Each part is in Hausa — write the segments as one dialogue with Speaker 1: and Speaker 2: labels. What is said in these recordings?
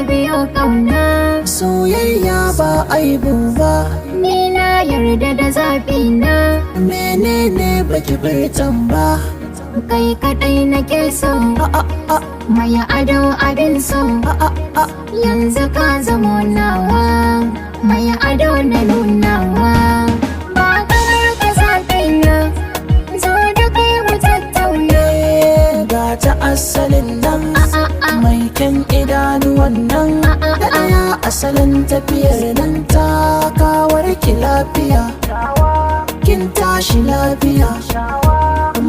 Speaker 1: biyo kauna.
Speaker 2: Soyayya ba aibu ba.
Speaker 1: Ni na yarda da zaɓi na.
Speaker 2: Menene baki furtan ba?
Speaker 1: Kai kaɗai nake so.
Speaker 2: A a a.
Speaker 1: Mai ado abin so.
Speaker 2: A a a.
Speaker 1: Yanzu ka zamo nawa, mai ado na nunawa. Ba kamar ka zaɓi na, zo da kai mu tattauna.
Speaker 2: Eh, ga ta asalin nan.
Speaker 1: A a a.
Speaker 2: Mai kyan idanuwan nan.
Speaker 1: A a
Speaker 2: Da
Speaker 1: a.
Speaker 2: ɗaya asalin tafiyar nan, ta kawar ki lafiya. Kin tashi lafiya?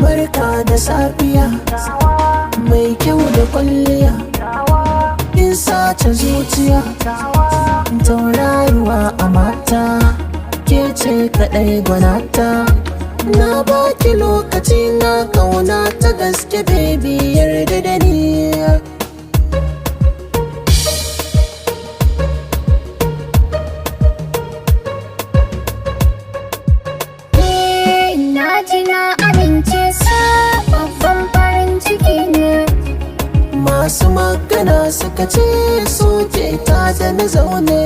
Speaker 2: Barka da safiya. Mai kyau da kwalliya, kin sace zuciya. Tauraruwa a mata, ke ce kaɗai gwanata. Na baki lokaci na, kauna ta gaske, baby, yarda da ni.
Speaker 1: Eh, na ji na amince sa, babban farin ciki ne.
Speaker 2: Masu magana suka ce soke ta da na zaune.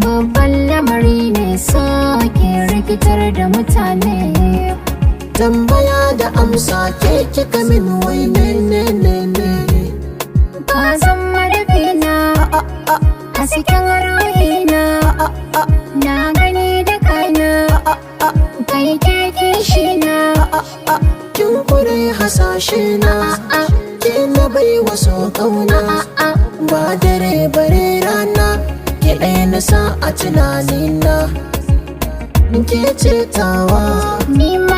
Speaker 1: Babban lamari ne, so ke rikitar da mutane.
Speaker 2: Tambaya da amsa ke kika min, wai ne ne ne ne?
Speaker 1: Ka zama rufina
Speaker 2: A a.
Speaker 1: a cikin ruhina.
Speaker 2: A a.
Speaker 1: Na gani da kaina.
Speaker 2: A a.
Speaker 1: Kai ke kishina.
Speaker 2: A a, kin kure hasashe na.
Speaker 1: A.
Speaker 2: Ke na bai wasu kauna.
Speaker 1: A.
Speaker 2: Ba dare bare rana, ke ɗaya na sa a tunanina, ke ce tawa.
Speaker 1: Ni ma.